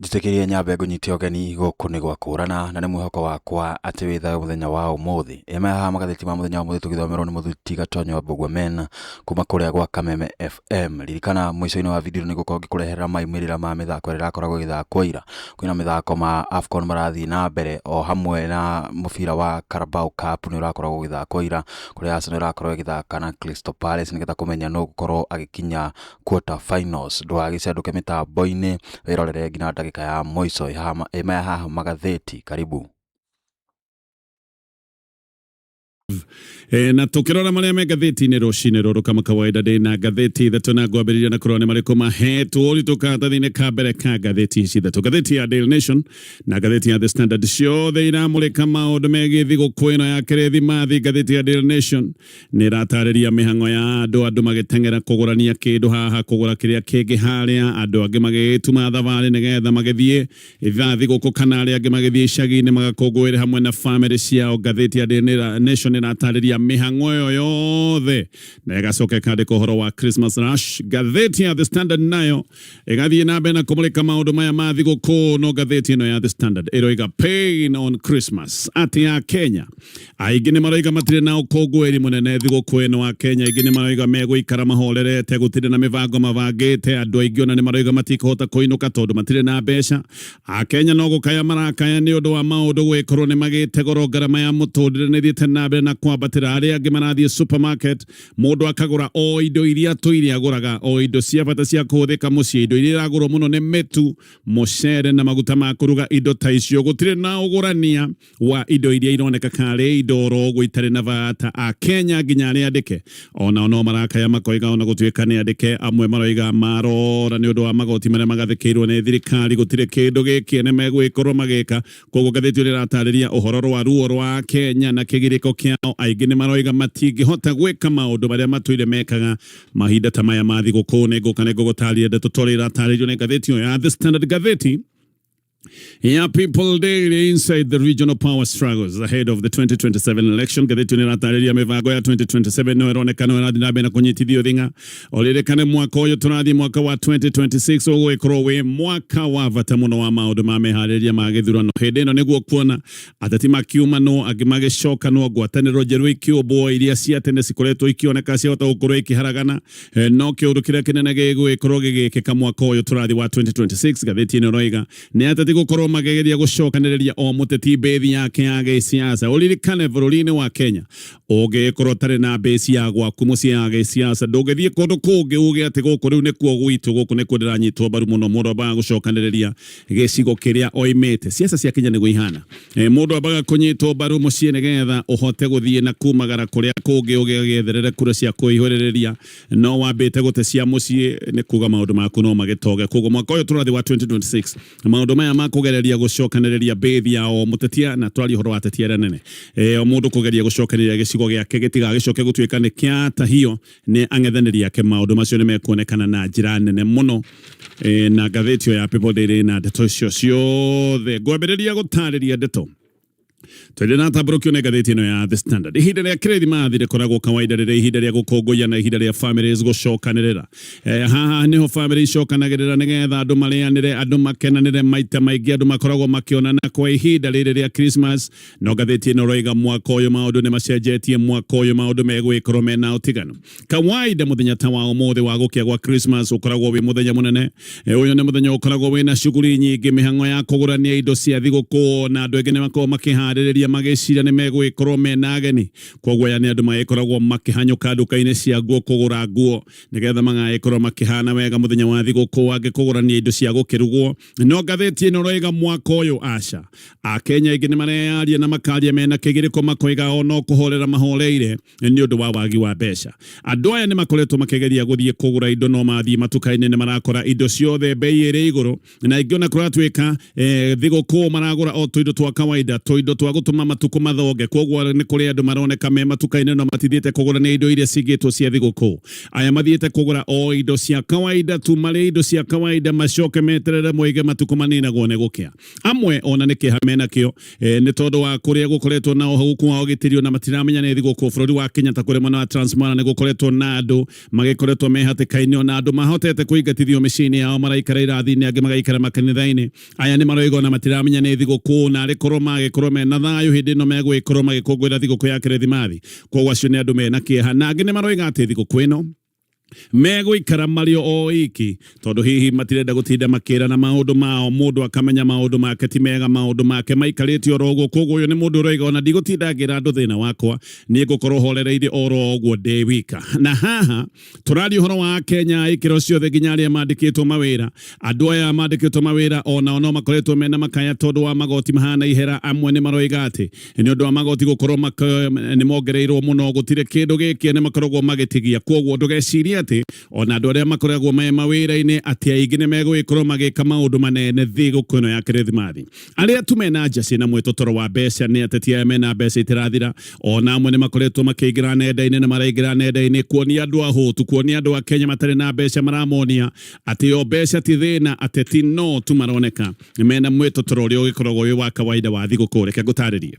Njĩtĩkĩria nyambe ngũnyite ũgeni gũkũ nĩ gwa kũrana na nĩ mwĩhoko wakwa atĩ wĩ thayũ mũthenya wa ũmũthĩ. Ĩma haha magathĩti ma mũthenya wa ũmũthĩ tũgĩthomerwo nĩ mũthuri Gatonyo wa Mbũgua Men kuma kũrĩa gwa Kameme FM. Ririkana mũico-inĩ wa video nĩ ngũkorwo ngĩkũrehera maumĩrĩra ma mĩthako ĩrĩa ĩrakoragwo ĩgĩthakwo ira. Kwĩna mĩthako ma AFCON marathiĩ na mbere o hamwe na mũbira wa Carabao Cup nĩ ũrakoragwo ũgĩthakwo ira kũrĩa Arsenal ĩrakorwo ĩgĩthaka na Crystal Palace nĩgetha kũmenya nũ ũgũkorwo agĩkinya quarter finals. Ndũgagĩcandũke mĩtambo-inĩ wĩrorere nginya ndagĩka ya mũico. Ĩma ya haha magathĩti, karibu. E, na tukirora maria me ngathĩti-inĩ rũcinĩ rũrũ kama kawaida ndĩ na ngathĩti ithatũ na ngwambĩrĩria na kũrora nĩ marĩkũ mahetwo ũritũ karatathi-inĩ ka mbere ka ngathĩti ici ithatũ. Ngathĩti ya Daily Nation na ngathĩti ya The Standard ciothe iramũrĩka maũndũ megiĩ thigũkũ ĩno ya Kĩrĩthimathi. Ngathĩti ya Daily Nation nĩ ĩratarĩria mĩhang'o ya andũ, andũ magĩteng'era kũgũrania kĩndũ haha, kũgũra kĩrĩa kĩngĩ harĩa, andũ angĩ magĩtuma thabarĩ nĩgetha magĩthiĩ ithaa thigũkũ kana arĩa angĩ magĩthiĩ icagi-inĩ magakũngũĩre hamwe na bamĩrĩ ciao. Ngathĩti ya Daily Nation ĩratarĩria mĩhang'o ĩyo yothe na ĩgacoka ĩkandĩka ũhoro wa Christmas rush. Ngathĩti ya The Standard nayo ĩgathiĩ na mbere na kũmũrĩka maũndũ maya ma thigũkũ, no ngathĩti ĩno ya The Standard ĩroiga pain on Christmas, atĩ ya Kenya aingĩ nĩ maroiga matirĩ na ũkũngũĩri mũnene thigũkũ ĩno. Wa Kenya aingĩ nĩ maroiga megũikara mahorerete, gũtirĩ na mĩbango mabangĩte. Andũ aingĩ ona nĩ maroiga matikũhota kũinũka tondũ matirĩ na mbeca. Akenya no gũkaya marakaya nĩ ũndũ wa maũndũ gwĩkorwo nĩ magĩte goro, ngarama ya mũtũrĩre nĩ ĩthiĩte na mbere na kwambatĩra. Arĩa angĩ marathiĩ supermarket, mũndũ akagũra o indo iria tũire agũraga, o indo cia bata cia kũhũthĩka mũciĩ. Indo iria iragũrwo mũno nĩ mĩtu, mũcere na maguta ma kũruga, indo ta icio. Gũtirĩ na ũgũrania wa indo iria ironeka karĩ indo oro ũguo itarĩ na bata. Akenya nginya arĩa andĩke onao no marakaya, makoiga ona gũtuĩka nĩ andĩke, amwe maroiga marora nĩ ũndũ wa magoti marĩa magathĩkĩirwo nĩ thirikari, gũtirĩ kĩndũ gĩkĩene megũgĩkorwo magĩka. Koguo ngathĩti ĩno ĩratarĩria ũhoro rwa ruo rwa Kenya na kĩgirĩko kĩao. Aingĩ nĩ maroiga matingĩhota gwĩka maũndũ marĩa matũire mekaga mahinda ta maya ma thigũkũ. Nĩ ngũka nĩ ngũgũtarĩria ndeto torĩa iratarĩrio nĩ ngathĩti ĩyo ya The Standard. Ngathĩti ya People Daily, inside the regional power struggles ahead of the 2027 election. Ngathĩti ĩno ĩratarĩria mĩbango ya 2027 no ĩroneka no ĩrathiĩ na mbere na kũnyitithio thing'a. Ũririkane mwaka ũyũ tũrathiĩ, mwaka wa 2026, ũgũgĩkorwo wĩ mwaka wa bata mũno wa maũndũ ma meharĩrĩria ma gĩthurano. Hĩndĩ ĩno nĩguo kuona ateti makiumanwo, angĩ magĩcokanwo, ngwatanĩro njerũ ikĩũmbwo, iria cia tene cikoretwo ikĩoneka ciahota gũkorwo ikĩharagana. No kĩũndũ kĩrĩa kĩnene gĩgũgĩkorwo gĩgĩkĩka mwaka ũyũ tũrathiĩ wa 2026, ngathĩti ĩno ĩroiga nĩ ateti gũkorwo makĩgeria gũcokanĩrĩria o mũteti mbĩthi yake ya gĩsiasa. Ũririkane bũrũri-inĩ wa Kenya, ũngĩgĩkorwo ũtarĩ na mbĩci ya gwaku mũciĩ ya gĩsiasa, ndũngĩthiĩ kũndũ kũngĩ uge atĩ gũkũ rĩu nĩkuo gwitũ, gũkũ nĩkuo ndĩranyitwo mbaru mũno. Mũndũ ambaga gũcokanĩrĩria gĩcigo kĩrĩa oimĩte. Siasa cia Kenya nĩguo ihana. Mũndũ ambaga kũnyitwo mbaru mũciĩ nĩgetha ũhote gũthiĩ na kumagara kũrĩa kũngĩ ũgĩetherere kura cia kũihũrĩrĩria. No wambĩte gũte cia mũciĩ, nĩ kuga maũndũ maku no magĩtoge. Koguo mwaka ũyũ tũrathiĩ wa 2026, maũndũ maya ma kũgereria gũcokanĩrĩria bĩthi ya o mũtetia, na twaria ũhoro wa ateti arĩa nene, o mũndũ kũgeria gũcokanĩrĩria gĩcigo gĩake gĩtigagĩcoke gũtuĩka nĩ kĩatahio nĩ ang'ethanĩri ake, maũndũ macio nĩ mekuonekana na njĩra nene mũno. Na ngathĩti ĩyo ya People Daily na ndeto icio ciothe, ngwambĩrĩria gũtarĩria ndeto tũrĩ na tambũrũkio nĩ ngathĩti ĩno ya The Standard. Ihinda rĩa Kĩrĩthimathi rĩkoragwo kawaida rĩrĩ ihinda rĩa gũkũngũiya na ihinda rĩa families gũcokanĩrĩra. Haha nĩho family icokanagĩrĩra nĩgetha andũ marĩanĩre, andũ makenanĩre. Maita maingĩ andũ makoragwo makĩonana kwa ihinda rĩrĩ rĩa Christmas. No ngathĩti ĩno ĩroiga mwaka ũyũ maũndũ nĩ macenjetie, mwaka ũyũ maũndũ megwĩkorwo mena ũtiganu. Kawaida mũthenya ta wa ũmũthĩ wa gũkĩa gwa Christmas ũkoragwo wĩ mũthenya mũnene. Ũyũ nĩ mũthenya ũkoragwo wĩna shughuli nyingĩ, mĩhang'o ya kũgũrania indo cia thigũkũ, na andũ aingĩ nĩ makoragwo makĩharĩrĩria magĩciria nĩ megũgĩkorwo mena ageni. Koguo aya nĩ andũ magĩkoragwo makĩhanyũka nduka-inĩ cia nguo kũgũra nguo nĩgetha magagĩkorwo makĩhana wega mũthenya wa thigũkũ, angĩ kũgũrania indo cia gũkĩrugwo. No ngathĩti ĩno ĩroiga mwaka ũyũ aca. Akenya aingĩ nĩ mareyaria na makaria mena kĩgirĩko, makoiga o no kũhorera mahoreire nĩ ũndũ wa wagi wa mbeca. Andũ aya nĩ makoretwo makĩgeria gũthiĩ kũgũra indo, no mathiĩ matuka-inĩ nĩ marakora indo ciothe mbei ĩrĩ igũrũ, na aingĩ ona kũratuĩka thigũkũ maragũra o tũindo twa kawaida, tũindo twa twa gũtũma matukũ mathonge. Koguo nĩ kũrĩ andũ maroneka me matuka-inĩ no matithiĩte kũgũra nĩ indo iria cigĩtwo cia thigũkũ. Aya mathiĩte kũgũra o indo cia kawaida tu, marĩ indo cia kawaida macoke meterere moige matukũ maninagwo nĩ gũkĩa. Amwe ona nĩ kĩeha menakĩo nĩ tondũ wa kũrĩa gũkoretwo na ũhũku wa ũgitĩri ona matiramenya nĩ thigũkũ. Bũrũri wa Kenya ta kũrĩa mwena wa Transmara nĩ gũkoretwo na andũ magĩkoretwo me hatĩka-inĩ, ona andũ mahotete kũingatithio mĩciĩ-inĩ yao maraikara irathi-inĩ, angĩ magaikara makanitha-inĩ. Aya nĩ maroiga ona matiramenya nĩ thigũkũ, na arĩ korwo magĩkorwo mena thayũ hĩndĩ ĩno megũgĩkorwo magĩkũngũĩra thigũkũ ya Kĩrĩthimathi. Koguo acio nĩ andũ mena kĩeha, na angĩ nĩ maroiga atĩ thigũkũ ĩno megũikara marĩ o iki tondũ hihi matirenda gũtinda makĩrana maũndũ mao, mũndũ akamenya maũndũ make ti mega, maũndũ make maikarĩte oro ũguo. Koguo ũyũ nĩ mũndũ ũroiga ona ndigũtinda ngĩra andũ thĩna wakwa, niĩ ngũkorwo horereire oro ũguo ndĩ wika. Na haha tũraria ũhoro wa Kenya ikĩro ciothe nginya arĩa mandĩkĩtwo mawĩra. Andũ aya mandĩkĩtwo mawĩra onao no makoretwo mena makaya tondũ wa magoti mahana ihera. Amwe nĩ maroiga atĩ nĩ ũndũ wa magoti gũkorwo nĩ mongereirwo mũno, gũtirĩ kĩndũ gĩkĩ nĩ makoragwo magĩtigia. Koguo ndũgecirie atĩ ona andũ arĩa makoragwo me mawĩra-inĩ atĩ aingĩ nĩ megũgĩkorwo magĩka maũndũ manene thigũkũ ĩno ya Kĩrĩthimathi. Arĩa tu mena nja ciĩna mwĩtotoro wa mbeca nĩ ateti aya mena mbeca itirathira. Ona amwe nĩ makoretwo makĩingĩra nenda-inĩ na maraingĩra nenda-inĩ kuonia andũ ahũtu, kuonia andũ a Kenya matarĩ na mbeca, maramonia atĩ o mbeca ti thĩna, ateti no tu maroneka mena mwĩtotoro ũrĩa ũgĩkoragwo wĩ wa kawaida wa thigũkũ. Reke ngũtarĩrie.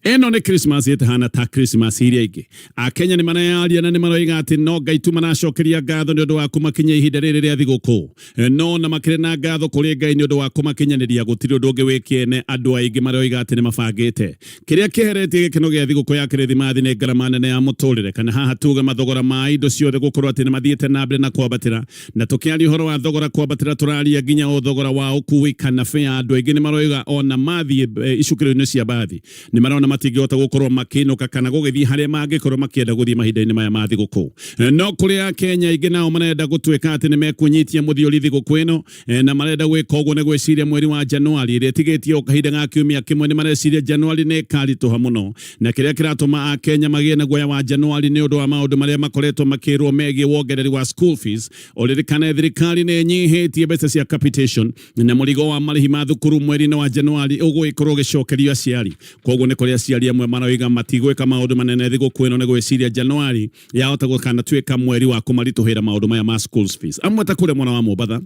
Ĩno nĩ Christmas ĩtahana ta Christmas iria ingĩ. Akenya nĩ marayaria na nĩ maroiga atĩ no Ngai tu maracokeria ngatho nĩ ũndũ wa kũmakinyia ihinda rĩrĩ rĩa thigũkũ. No na makĩrĩ na ngatho kũrĩ Ngai nĩ ũndũ wa kũmakinyanĩria, gũtirĩ ũndũ ũngĩ wĩ kĩene andũ aingĩ maroiga atĩ nĩ mabangĩte. Kĩrĩa kĩeheretie gĩkeno gĩa thigũkũ ya Kĩrĩthimathi nĩ ngarama nene ya mũtũrĩre, kana haha tuge mathogora ma indo ciothe gũkorwo atĩ nĩ mathiĩte na mbere na kwambatĩra. Na tũkĩaria ũhoro wa thogora kwambatĩra tũraria nginya o thogora wa ũkui kana fare. Andũ aingĩ nĩ maroiga ona mathiĩ icukĩro-inĩ cia mbathi nĩ marona matingĩhota gũkorwo makĩinũka kana gũgĩthiĩ harĩa mangĩkorwo makĩenda gũthiĩ mahinda-inĩ maya ma thigũkũ. No kũrĩ Akenya aingĩ nao marenda gũtuĩka atĩ nĩ mekũnyitia mũthiori thigũkũ ĩno, na marenda gwĩka ũguo nĩ gwĩciria mweri wa Januari ĩrĩa ĩtigĩtie o kahinda ga kiumia kĩmwe. Nĩ mareciria Januari nĩ ĩkaritũha mũno, na kĩrĩa kĩratũma Akenya magĩe na guoya wa Januari nĩ ũndũ wa maũndũ marĩa makoretwo makĩrwo megiĩ wongereri wa school fees. Ũririkane thirikari nĩ ĩnyihĩtie mbeca cia capitation na mũrigo wa marĩhi ma thukuru mweri-inĩ wa Januari ũgũgĩkorwo ũgĩcokerio aciari. Koguo nĩ kũrĩ aciari amwe maroiga matigwĩka maũndũ manene thigũkũ ĩno nĩ gwĩciria Januari yahota gũkanatuĩka mweri wa kũmaritũhĩra maũndũ maya ma school fees. Amwe ta kũrĩa mwena wa Mombatha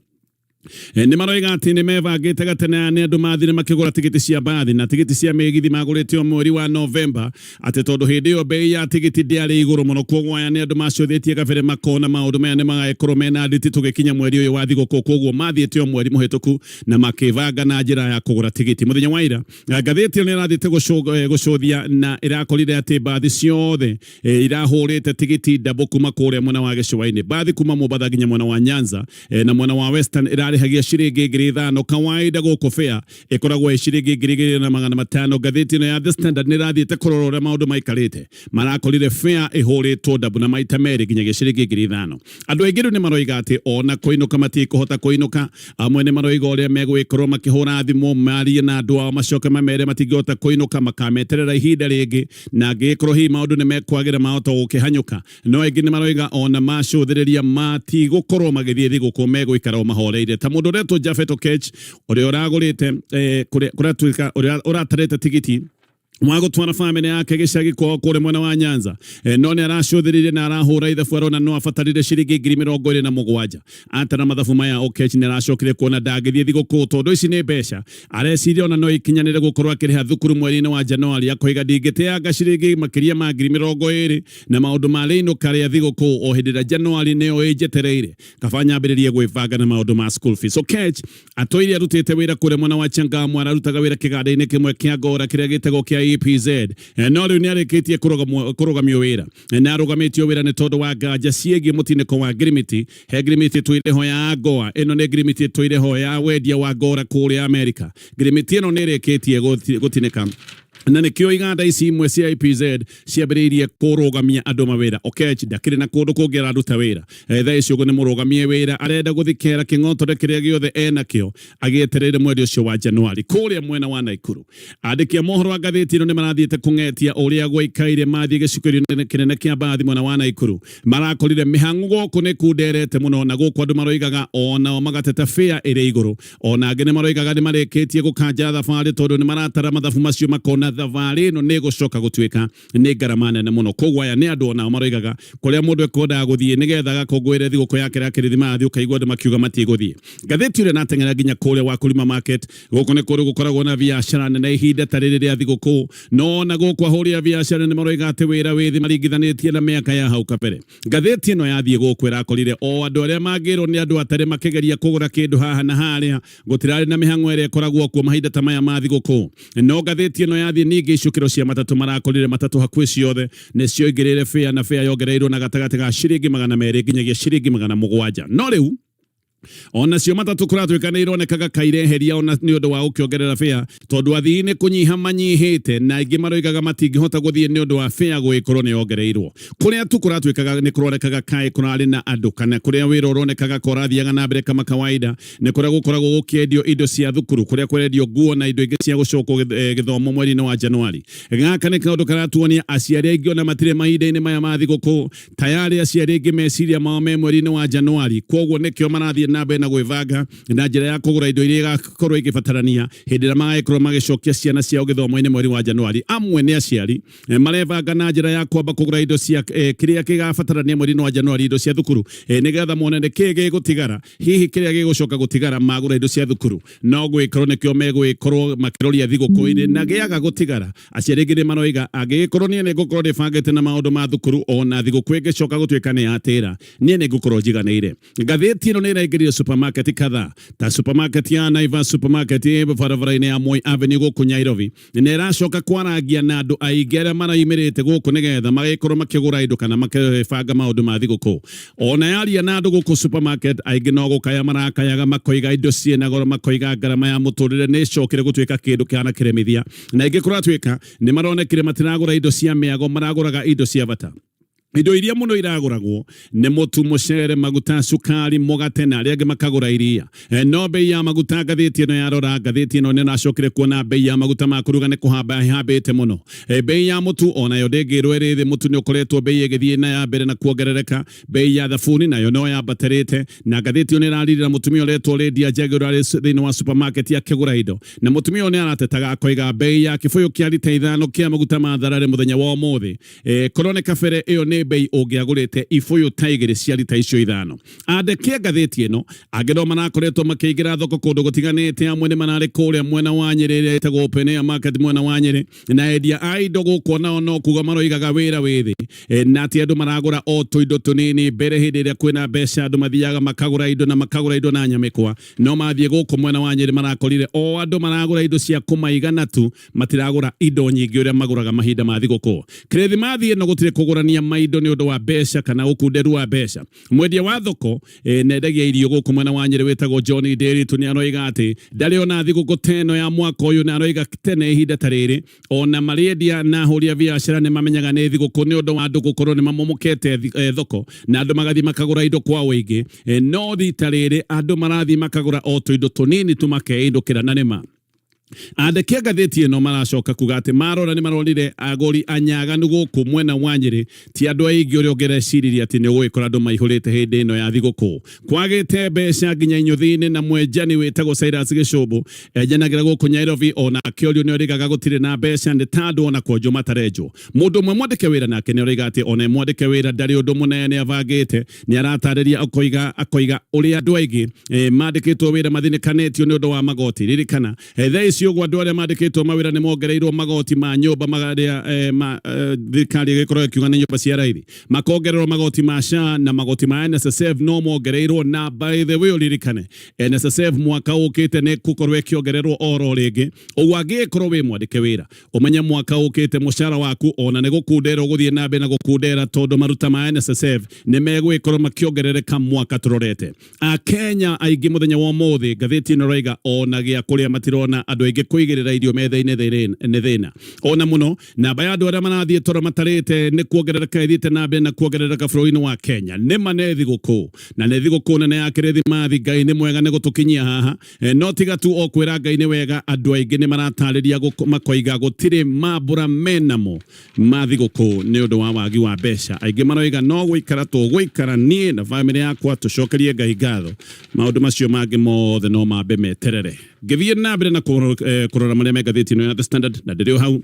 nĩ maroiga atĩ nĩ mebangĩte gatene nĩ andũ mathire makĩgũra tigiti cia mbathi na tigiti cia mĩgithi magũrĩte o mweri wa Novemba, atĩ tondũ hĩndĩ ĩyo bei ya tigiti ndĩarĩ igũrũ mũno. Koguo aya nĩ andũ macũthĩtie kabere makona maũndũ maya nĩ magagĩkorwo mena nditi tũgĩkinya mweri ũyũ wa thigũkũ. Koguo mathiĩte o mweri mũhĩtũku na makĩbanga na njĩra ya kũgũra tigiti. Mũthenya wa ira ngathĩti ĩyo nĩ ĩrathiĩte gũcũthia na ĩrakorire atĩ mbathi ciothe irahũrĩte tigiti ndabũ kuma kũrĩa mwena wa gĩcũa-inĩ. Mbathi kuma Mombatha nginya mwena wa Nyanza na mwena wa Western ĩrarĩhagia ciringi 5,000. Kawaida gũkũ fare ĩkoragwo ĩ ciringi 2,500. Ngathĩti ĩno ya The Standard nĩ ĩrathiĩte kũrora ũrĩa maũndũ maikarĩte. Marakorire fare ĩhũrĩtwo ndabu na maita merĩ nginyagia ciringi 5,000. Andũ aingĩ rĩu nĩ maroiga atĩ ona kũinũka matikũhota kũinũka. Amwe nĩ maroiga ũrĩa megũgĩkorwo makĩhũra thimũ marie na andũ ao macoke mamere matingĩhota kũinũka, makameterera ihinda rĩngĩ, na angĩgĩkorwo hihi maũndũ nĩ mekwagĩra mahota gũkĩhanyũka. No aingĩ nĩ maroiga ona macũthĩrĩria matigũkorwo magĩthiĩ thigũkũ, megũikara o mahoreire. Ta mũndũ ũretwo Japhet Okech ũrĩa ũragũrĩte kũrĩa ũrĩa ũratarĩte tigiti wa gũtwara bamĩrĩ yake gĩcagi kwao kũrĩa mwena wa Nyanza, no nĩ aracũthĩrĩirie na arahũra ithabu arona no abatarire ciringi 27,000. Atara mathabu maya Okech nĩ aracokire kuona ndangĩthiĩ thigũkũ tondũ ici nĩ mbeca areciria ona no ikinyanĩre gũkorwo akĩrĩha thukuru mweri-inĩ wa Januari. Akoiga ndingĩteanga ciringi makĩria ma 20,000 na maũndũ ma rĩinũka rĩa thigũkũ o hĩndĩ ĩrĩa Januari nĩyo ĩnjetereire, kaba nyambĩrĩrie gwĩbanga na maũndũ ma school fees. Okech atũire arutĩte wĩra kũrĩa mwena wa Changamwe, ararutaga wĩra kĩganda-inĩ kĩmwe kĩa ngora kĩrĩa gĩtagwo kĩa EPZ, no rĩu nĩ arĩkĩtie kũrũgamio wĩra. Nĩ arũgamĩtio wĩra nĩ tondũ wa nganja ciĩgiĩ mũtinĩko wa ngirimiti. He ngirimiti ĩtũire ho ya ngoa, ĩno nĩ ngirimiti ĩtũire ho ya wendia wa ngora kũrĩa Amerika. Ngirimiti ĩno nĩ ĩrĩkĩtie gũtinĩka. Na nĩkĩo iganda ici imwe cia IPZ ciambĩrĩirie kũrũgamia andũ mawĩra. Okech ndakĩrĩ na kũndũ kũngĩ araruta wĩra. Thaa ici ũguo nĩ mũrũgamie wĩra, arenda gũthikera kĩng'otore kĩrĩa gĩothe enakĩo agĩetereire mweri ũcio wa Januari. Kũrĩa mwena wa Naikuru, andĩki a mohoro a ngathĩti ĩno nĩ marathiĩte kũng'etia ũrĩa gwaikaire mathiĩ gĩcukĩro kĩnene kĩa mbathi mwena wa Naikuru. Marakorire mĩhang'o gũkũ nĩ kunderete mũno, na gũkũ andũ maroigaga onao magateta fare ĩrĩ igũrũ. Ona angĩ nĩ maroigaga nĩ marĩkĩtie gũkanja thabarĩ tondũ nĩ maratara mathabu macio makona thabarĩ ĩno nĩ ĩgũcoka gũtuĩka nĩ ngarama nene mũno. Koguo aya nĩ andũ onao maroigaga kũrĩa mũndũ ekwendaga gũthiĩ nĩgetha agakũngũĩre thigũkũ yake ya kĩrithimathi, ũkaigua andũ makiuga matigũthiĩ. Ngathĩti ĩrĩa nateng'era nginya kũrĩa Wakulima Market, gũkũ nĩ kũndũ gũkoragwo na biacara nene ihinda ta rĩrĩ rĩa thigũkũ, no ona gũkũ ahũri a biacara nĩ maroiga atĩ wĩra wĩ thĩ maringithanĩtie na mĩaka ya hau kabere. Ngathĩti ĩno yathiĩ gũkũ ĩrakorire o andũ arĩa mangĩrwo nĩ andũ atarĩ makĩgeria kũgũra kĩndũ haha na harĩa, gũtirarĩ na mĩhang'o ĩrĩa ĩkoragwo kuo mahinda ta maya ma thigũkũ. No ngathĩti ĩno yathiĩ ningĩ icukĩro cia matatũ, marakorire matatũ hakuhĩ ciothe nĩ cioingĩrĩire fare, na fare yongereirwo na gatagatĩ ga ciringi 200 nginyagia ciringi 700. No rĩu onacio matatũ kũratuĩka nĩ ironekaga kaireheria ona nĩ ũndũ wa gũkĩongerera fare, tondũ athii nĩ kũnyiha manyihĩte na aingĩ maroigaga matingĩhota gũthiĩ nĩ ũndũ wa fare gũgĩkorwo nĩ yongereirwo. Kũrĩa tu kũratuĩkaga nĩ kũronekaga kaĩ kũrarĩ na andũ, kana kũrĩa wĩra ũronekaga ka ũrathiaga na mbere kama kawaida, nĩ kũrĩa gũkoragwo gũkĩendio indo cia thukuru, kũrĩa kũrendio nguo na indo ingĩ cia gũcokwo gĩthomo mweri-inĩ wa Januari. Gaka nĩ kaũndũ karatuonia aciari aingĩ ona matirĩ mahinda-inĩ maya ma thigũkũ. Tayarĩ aciari aingĩ meciria mao me mweri-inĩ wa Januari, kwoguo nĩkĩo marathiĩ na mbere na gwĩbanga na njĩra ya kũgũra indo iria igakorwo igĩbatarania hĩndĩ ĩrĩa magagĩkorwo magĩcokia ciana ciao gĩthomo-inĩ mweri wa Januari. Amwe nĩ aciari marebanga na njĩra ya kwamba kũgũra indo cia kĩrĩa kĩgabatarania mweri-inĩ wa Januari, indo cia thukuru, nĩgetha mone nĩ kĩĩ gĩgũtigara, hihi kĩrĩa gĩgũcoka gũtigara magũra indo cia thukuru no gwĩkorwo nĩkĩo megũgĩkorwo makĩroria thigũkũ-inĩ, na gĩaga gũtigara aciari aingĩ nĩ maroiga angĩgĩkorwo niĩ nĩ ngũkorwo ndĩbangĩte na maũndũ ma thukuru, ona thigũkũ ĩngĩcoka gũtuĩka nĩ yatĩra, niĩ nĩ ngũkorwo njiganĩire. Ngathĩti ĩno nĩ ĩraingĩrire supermarket kadhaa ta supermarket ya Naivas, supermarket ĩ barabara-inĩ ya Moi Avenue gũkũ Nairobi, na ĩracoka kwarangia na andũ aingĩ arĩa maraimĩrĩte gũkũ nĩgetha magĩkorwo makĩgũra indo kana makĩbanga maũndũ ma thigũkũ. Ona yaria na andũ gũkũ supermarket, aingĩ no gũkaya marakayaga, makoiga indo ciĩna goro, makoiga ngarama ya mũtũrĩre nĩ ĩcokire gũtuĩka kĩndũ kĩhana kĩremithia, na aingĩ kũratuĩka nĩ maronekire matiragũra indo cia mĩago, maragũraga indo cia bata. Indo iria mũno iragũragwo nĩ mũtu, mũcere, maguta, cukari, mũgate na arĩa angĩ makagũra iria. No bei ya maguta ngathĩti ĩno yarora, ngathĩti ĩno nĩ ĩracokire kuona bei ya maguta ma kũruga nĩ kũhamba ĩhambĩte mũno. Bei ya mũtu onayo ndĩngĩrwo ĩrĩ thĩ, mũtu nĩ ũkoretwo bei ĩgĩthiĩ na ya mbere na kuongerereka. Bei ya thabuni nayo no yambatĩrĩte, na ngathĩti ĩyo nĩ ĩraririra mũtumia ũretwo Lydia Njagi ũrĩa arĩ thĩinĩ wa supermarket akĩgũra indo. Na mũtumia ũyũ nĩ aratetaga akoiga bei ya kĩbũyũ kĩa rita 5 kĩa maguta ma thararĩ mũthenya wa ũmũthĩ korwo nĩ kabere ĩyo nĩ bei ũngĩagũrĩte ibũyũ ta 2 cia rita icio 5. Andĩki a ngathĩti ĩno angĩ no marakoretwo makĩingĩra thoko kũndũ gũtiganĩte, amwe nĩ mararĩ kũrĩa mwena wa Nyĩrĩ ĩrĩa ĩtagwo Open Air Market mwena wa Nyĩrĩ, na endia a indo gũkũ onao no kuga maroigaga wĩra wĩ thĩ, na atĩ andũ maragũra o tũindo tũnini. Mbere hĩndĩ ĩrĩa kwĩna mbeca andũ mathiaga makagũra indo na makagũra indo na nyamĩkwa, no mathiĩ gũkũ mwena wa Nyĩrĩ marakorire o andũ maragũra indo cia kũmaigana tu, matiragũra indo nyingĩ ũrĩa magũraga mahinda ma thigũkũ. Kĩrithimathi ĩno gũtirĩ kũgũrania maindo nĩ ũndũ wa mbeca kana ũkunderu wa mbeca. Mwendia wa thoko nendagia irio gũkũ mwena wa Nyĩrĩ wĩtagwo John Nderitu nĩ aroiga atĩ ndarĩ ona thigũkũ ta ĩno ya mwaka ũyũ, na aroiga tene ihinda ta rĩrĩ ona marĩendia na ahũri a biacara nĩ mamenyaga nĩ thigũkũ nĩ ũndũ wa andũ gũkorwo nĩ mamomokete thoko na andũ magathiĩ makagũra indo kwa ũingĩ. No rita rĩrĩ andũ marathiĩ makagũra o tũindo tũnini tu makeindũkĩra. Na nĩma andĩki a ngathĩti ĩno maracoka kuga atĩ marora nĩ maronire agũri anyaganu gũkũ mwena wa Nyĩrĩ, ti andũ aingĩ ũrĩa ũngĩreciririe atĩ nĩ ũgũgĩkora andũ maihũrĩte hĩndĩ ĩno ya thigũkũ. Kwagĩte mbeca nginya inyũthi-inĩ, na mwenjani wĩtagwo Cyrus Gĩcũmbũ enjanagĩra gũkũ Nairobi, ona akĩorio nĩ oigaga gũtirĩ na mbeca, nĩ ta andũ ona kwenjwo matarenjwo. Mũndũ ũmwe mwandĩke wĩra nake nĩ oiga atĩ ona mwandĩke wĩra ndarĩ ũndũ mũnene abangĩte. Nĩ aratarĩria akoiga ũrĩa andũ aingĩ mandĩkĩtwo wĩra mathinĩkanĩtio nĩ ũndũ wa magoti. Ririkana thaa ici ũguo andũ arĩa mandĩkĩtwo mawĩra nĩ mongereirwo magoti ma nyũmba marĩa thirikari ĩgĩkorwo ĩkiuga nĩ nyũmba cia raithi, makongererwo magoti ma SHA na magoti ma NSSF no mongereirwo. Na by the way ũririkane NSSF mwaka ũkĩte nĩ gũkorwo ĩkĩongererwo oro rĩngĩ, ũguo angĩgĩkorwo wĩ mwandĩke wĩra ũmenye mwaka ũkĩte mũcara waku ona nĩ gũkundera ũgũthiĩ na mbere na gũkundera, tondũ maruta ma NSSF nĩ megũgĩkorwo makĩongerereka mwaka tũrorete. Akenya aingĩ mũthenya wa ũmũthĩ ngathĩti ĩno ĩroiga ona gĩa kũrĩa matirona andũ aingĩ. Aingĩ kũigĩrĩra irio metha-inĩ nĩ thĩna ona mũno. Namba ya andũ arĩa marathiĩ toro matarĩte nĩ kuongerereka ĩthiĩte na mbere na kuongerereka bũrũri-inĩ wa Kenya. Nĩ ma nĩ thigũkũ na nĩ thigũkũ nene ya Kĩrĩthimathi. Ngai nĩ mwega nĩ gũtũkinyia haha. No tiga tu o kwĩra Ngai nĩ wega, andũ aingĩ nĩ maratarĩria makoiga gũtirĩ mambũra menamo ma thigũkũ nĩ ũndũ wa wagi wa mbeca. Aingĩ maroiga no gũikara tũgũikara niĩ na bamĩrĩ yakwa tũcokerie Ngai ngatho, maũndũ macio mangĩ mothe no mambe meterere. Ngĩthiĩ na mbere na kũrora marĩa me ngathĩti ĩno ya The Standard na ndĩrĩ o hau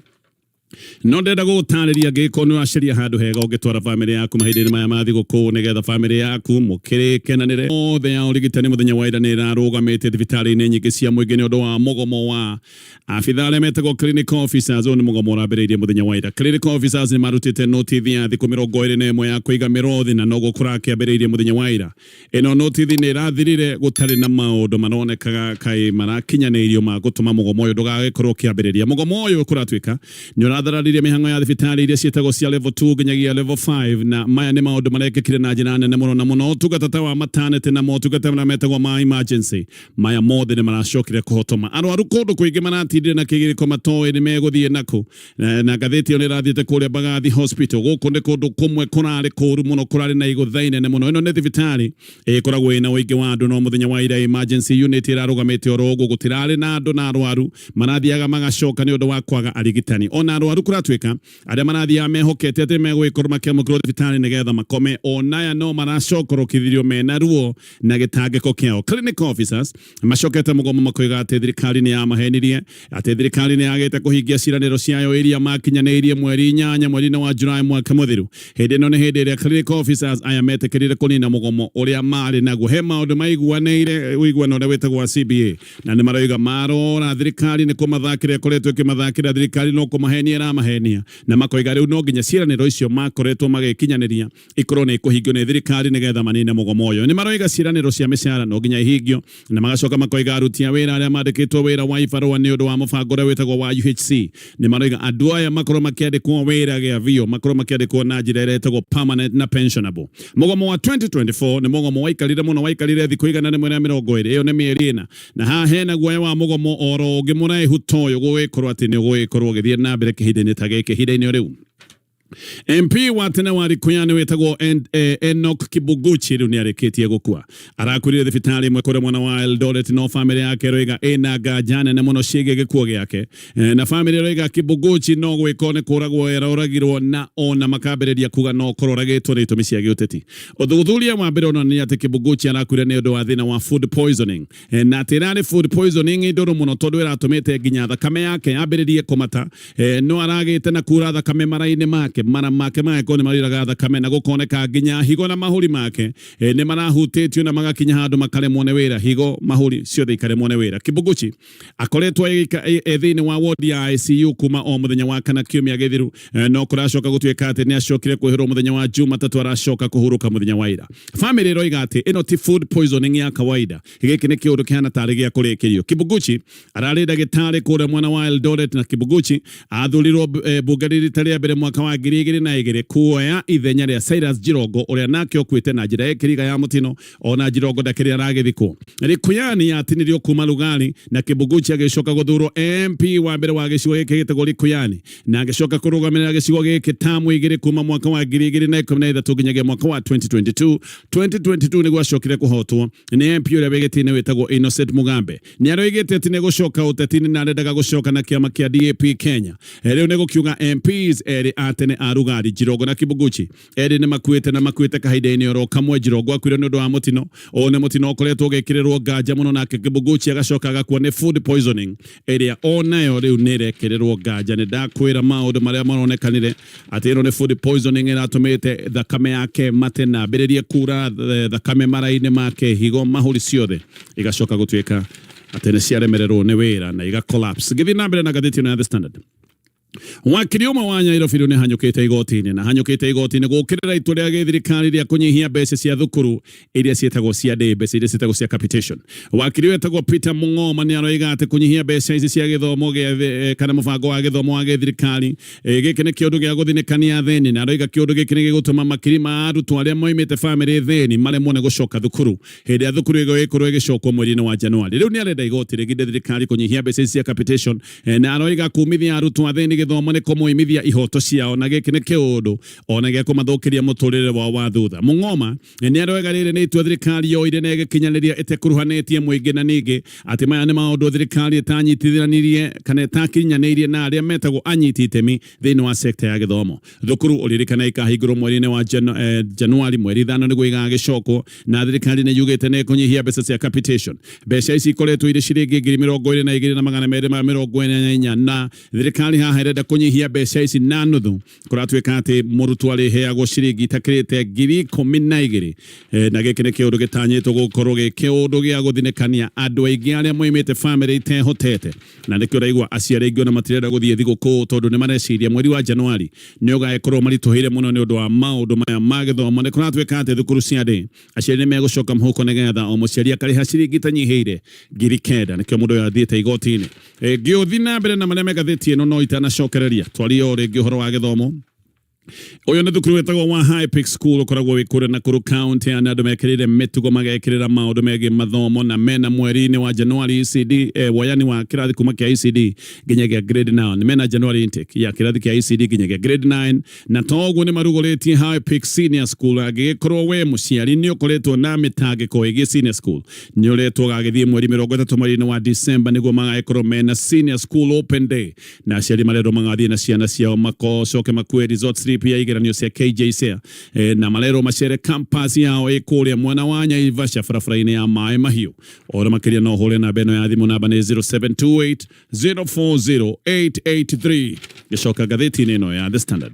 no ndĩrenda gũgũtarĩria angĩgĩkorwo nĩ ũracaria handũ hega ũngĩtwara bamĩrĩ yaku mahinda-inĩ maya ma thigũkũ nĩgetha bamĩrĩ yaku mũkĩrĩkenanĩre. Othe ya ũrigitani mũthenya wa ira nĩ ĩrarũgamĩte thibitarĩ-inĩ nyingĩ cia mũingĩ nĩ ũndũ wa mũgomo wa abithaa arĩa metagwo clinical officers. Ũyũ nĩ mũgomo ũrambĩrĩirie mũthenya wa ira. Clinical officers nĩ marutĩte notithi ya thikũ 21 ya kũiga mĩrothi na noguo kũrakĩambĩrĩirie mũthenya wa ira. Ĩno notithi nĩ ĩrathirire gũtarĩ na maũndũ maronekaga kaĩ marakinyanĩirio ma gũtũma mũgomo ũyũ ndũgagĩkorwo ũkĩambĩrĩria. Mũgomo ũyũ kũratuĩka nĩ ũrathararirie mĩhang'o ya thibitarĩ iria ciĩtagwo cia level 2 nginyagia level 5, na maya nĩ maũndũ marekĩkire na njĩra nene mũno na mũno ũtungata ta wa maternity na motungata marĩa metagwo ma emergency. Maya mothe nĩ maracokire kũhotoma. Arwaru kũndũ kũingĩ maratindire na kĩgirĩko matoĩ nĩ megũthiĩ nakũ. Na ngathĩti ĩyo nĩ ĩrathiĩte kũrĩa Mbagathi Hospital. Gũkũ nĩ kũndũ kũmwe kũrarĩ kũru mũno, kũrarĩ na igũtha inene mũno. Ĩno nĩ thibitarĩ ĩkoragwo ĩna ũingĩ wa andũ, no mũthenya wa ira emergency unit ĩrarũgamĩte oro ũguo, gũtirarĩ na andũ na arwaru marathiaga magacoka nĩ ũndũ wa kwaga arigitani. Ona arwaru kũratuĩka arĩa marathiaga mehokete atĩ megũgĩkorwo makĩamũkĩrwo thibitarĩ nĩgetha makome, onaya no maracokorokithirio mena ruo na gĩtangĩko kĩao. Clinical officers macokete mũgomo makoiga atĩ thirikari nĩ yamahenirie, atĩ thirikari nĩ yagĩte kũhingia ciĩranĩro ciayo iria makinyanĩirie mweri 8 mweri-inĩ wa Julai mwaka mũthiru. Hĩndĩ ĩno nĩ hĩndĩ ĩrĩa clinical officers aya metĩkĩrire kũnina mũgomo ũrĩa marĩ naguo. He maũndũ maiguanĩire ũiguano ũrĩa wĩtagwo wa CBA, na nĩ maroiga marora thirikari nĩ kũmathakĩra ĩkoretwo ĩkĩmathakĩra, thirikari no kũmahenia ĩramahenia, na makoiga rĩu no nginya ciĩranĩro icio makoretwo magĩkinyanĩria ikorwo nĩ ikũhingio nĩ thirikari nĩgetha manine mũgomo ũyũ. Nĩ maroiga ciĩranĩro cia mĩcara no nginya ihingio, na magacoka makoiga aruti a wĩra arĩa mandĩkĩtwo wĩra wa ibarũa nĩ ũndũ wa mũbango ũrĩa wĩtagwo wa UHC, nĩ maroiga andũ aya makorwo makĩandĩkwo wĩra gĩa biũ, makorwo makĩandĩkwo na njĩra ĩrĩa ĩtagwo permanent na pensionable. Mũgomo wa 2024 nĩ mũgomo waikarire mũno, waikarire thikũ 120, ĩyo nĩ mĩeri 4, na haha hena guoya wa mũgomo oro ũngĩ mũraihu ta ũyũ gũgĩkorwo atĩ nĩ ũgũgĩkorwo ũgĩthiĩ na mbere kĩhinda-inĩ ta gĩkĩ ihinda-inĩ o rĩu. MP wa tene wa Likuyani wĩtagwo Enoch Kibuguchi rĩu nĩ arĩkĩtie gũkua. Arakuire thibitarĩ ĩmwe kũrĩa mwena wa Eldoret, no bamĩrĩ yake ĩroiga ĩna nganja nene mũno ciĩgiĩ gĩkuũ gĩake. Na bamĩrĩ ĩroiga Kibuguchi no gwĩkwo nĩ kũragwo eroragirwo, na ona makambĩrĩria kuga no korwo oragĩtwo nĩ itũmi cia gĩũteti. Ũthuthuria wa mbere ũronania atĩ Kibuguchi arakuire nĩ ũndũ wa thĩna wa food poisoning, na atĩ ĩrarĩ food poisoning ndũrũ mũno tondũ ĩratũmĩte nginya thakame yake yambĩrĩrie kũmata. No aragĩte na kura thakame mara-inĩ make, mara make magagĩkorwo nĩ mariraga thakame, na gũkoneka nginya higo na mahũri make nĩ marahutĩtio na magakinya handũ makaremwo nĩ wĩra, higo, mahũri ciothe ikaremwo nĩ wĩra. Kibuguchi akoretwo e thĩinĩ wa wodi ya ICU kuma o mũthenya wa kana kiumia gĩthiru, no kũracoka gũtuĩka atĩ nĩ acokire kwĩhĩrwo mũthenya wa Jumatatũ, aracoka kũhurũka mũthenya wa ira. Famĩlĩ ĩroiga atĩ ĩno ti food poisoning ya kawaida, gĩkĩ nĩ kĩũndũ kĩhana tarĩ gĩa kũrĩkĩrio. Kibuguchi ararĩ ndagĩtarĩ kũrĩa mwena wa Eldoret, na Kibuguchi athurirwo mbunge rita rĩa mbere mwaka wa 2002 kuoya ithenya rĩa Cyrus Jirongo ũrĩa nake ũkuĩte na njĩra ya kĩriga ya mũtino. Ona Jirongo ndakĩrĩ aragĩthikwo. Likuyani yatinirio kuma Lugari, na Kibuguchi agĩcoka gũthurwo MP wa mbere wa gĩcigo gĩkĩ gĩtagwo Likuyani, na agĩcoka kũrũgamĩrĩra gĩcigo gĩkĩ tamu 2 kuma mwaka wa 2013 nginyagia mwaka wa 2022. 2022 nĩguo acokire kũhotwo nĩ MP ũrĩa wĩ gĩtĩ-inĩ wĩtagwo Innocent Mugambe. Nĩ aroigĩte atĩ nĩ gũcoka ũteti-inĩ na arendaga gũcoka na kĩama kĩa DAP Kenya. Rĩu nĩ gũkiuga MPs erĩ a tene a Lugari, Jirongo na Kibuguchi, erĩ nĩ makuĩte na makuĩte kahinda-inĩ oro kamwe. Jirongo akuire nĩ ũndũ wa mũtino. Ũyũ nĩ mũtino ũkoretwo ũgĩkĩrĩrwo nganja mũno, nake Kibuguchi agacoka agakua nĩ food poisoning ĩrĩa onayo rĩu nĩ ĩrekĩrĩrwo nganja. Nĩ ndakwĩra maũndũ marĩa maronekanire atĩ ĩno nĩ food poisoning ĩratũmĩte thakame yake mate na ambĩrĩrie kura thakame mara-inĩ make, higo, mahũri ciothe igacoka gũtuĩka atĩ nĩ ciaremererwo nĩ wĩra na iga collapse. Ngĩthiĩ na mbere na ngathĩti ĩno ya The Standard. Wakiri ũmwe wa Nyairobi rĩu nĩ hanyũkĩte igoti-inĩ na hanyũkĩte igoti-inĩ gũkĩrĩra itua rĩa gĩthirikari rĩa kũnyihia mbeca cia thukuru iria ciĩtagwo cia day, mbeca iria ciĩtagwo cia capitation. Wakiri ũyũ etagwo Peter Mung'oma nĩ aroiga atĩ kũnyihia mbeca ici cia gĩthomo gĩa kana mũbango wa gĩthomo wa gĩthirikari gĩkĩ nĩ kĩũndũ gĩa gũthinĩkania athĩni, na aroiga kĩũndũ gĩkĩ nĩ gĩgũtũma makiri ma arutwo arĩa moimĩte bamĩrĩ thĩni maremwo nĩ gũcoka thukuru hĩndĩ ĩrĩa thukuru ĩgũgĩkorwo ĩgĩcokwo mweri-inĩ wa Januari. Rĩu nĩ arenda igoti rĩginde thirikari kũnyihia mbeca ici cia capitation. Na aroiga kumithia arutwo athĩni gĩthomo nĩ kũmoimithia ihoto ciao, na gĩkĩ nĩ kĩũndũ ona gĩa kũmathũkĩria mũtũrĩre wao wa thutha. Mũng'oma nĩ aroiga rĩrĩ nĩ itua thirikari yoire na ĩgĩkinyanĩria ĩtekuruhanĩtie mũingĩ, na ningĩ atĩ maya nĩ maũndũ thirikari ĩtanyitithanĩrie kana ĩtakinyanĩirie na arĩa metagwo anyiti itemi thĩinĩ wa sekta ya gĩthomo. Thukuru ũririkane ikahingũrwo mweri-inĩ wa Januari mweri 5 nĩguo igagĩcokwo, na thirikari nĩ yugĩte nĩ ĩkũnyihia mbeca cia capitation. Mbeca ici ikoretwo irĩ ciringi 22,244, na thirikari haha ĩrenda kũnyihia mbeca ici na nuthu. Kũratuĩka atĩ mũrutwo arĩheagwo ciringi itakĩrĩte 12,000, na gĩkĩ nĩ kĩũndũ gĩtanyĩtwo gũkorwo gĩ kĩũndũ gĩa gũthinĩkania andũ aingĩ arĩa moimĩte bamĩrĩ itehotete, na nĩkĩo ũraigua aciari aingĩ ona matirenda gũthiĩ thigũkũ tondũ nĩ mareciria mweri wa Januari nĩ ũgagĩkorwo maritũhĩire mũno nĩ ũndũ wa maũndũ maya ma gĩthomo. Nĩ kũratuĩka atĩ thukuru cia ndĩ aciari nĩ megũcoka mũhuko nĩgetha o mũciari akarĩha ciringi itanyihĩire 9,000. Nĩkĩo mũndũ ũyũ athiĩte igoti-inĩ. Ngĩũthi na mbere na marĩa me ngathĩti ĩno, no itanacokereria twarie o rĩngĩ ũhoro wa gĩthomo. Ũyũ nĩ thukuru wĩtagwo wa High Peak School, ũkoragwo wĩ kũrĩa Nakuru County. Na andũ mekĩrĩire mĩtugo, magekĩrĩra maũndũ megiĩ mathomo, na mena mweri-inĩ wa Januari ECD, woyani wa kĩrathi kuma kĩa ECD nginya gĩa grade 9. Mena January intake ya kĩrathi kĩa ECD nginya gĩa grade 9, na toguo nĩ marugũrĩtie High Peak Senior School. Angĩgĩkorwo we mũciari nĩ ũkoretwo na mĩtangĩko ĩgiĩ senior school, nĩ ũretwo gagĩthiĩ mweri 30 mweri-inĩ wa December nĩguo magagĩkorwo mena senior school open day, na aciari marerwo magathiĩ na ciana ciao macoke makue result slip ya igeranio cia KJSEA, na marerwo macere campus yao ĩ kũrĩa mwena wa Naivasha barabara-inĩ ya Maĩ Mahiũ. Oro makĩria no ũhũre namba ĩno ya thimũ, namba nĩ 0728 040 883. Gĩcoka ngathĩti-inĩ ĩno ya The Standard.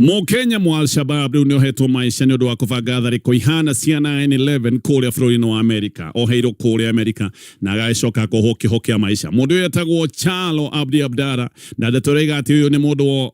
Mũkenya mwa Al-Shabab rĩu nĩ ohetwo maica nĩ ũndũ wa kũbanga tharĩko ihana cia 9/11 kũrĩa bũrũri-inĩ wa Amerika. Oheirwo kũrĩa Amerika na agagĩcoka akohwo kĩoho kĩa maica. Mũndũ ũyũ etagwo Chalo Abdi Abdara, na ndeto ĩroiga atĩ ũyũ nĩ mũndũ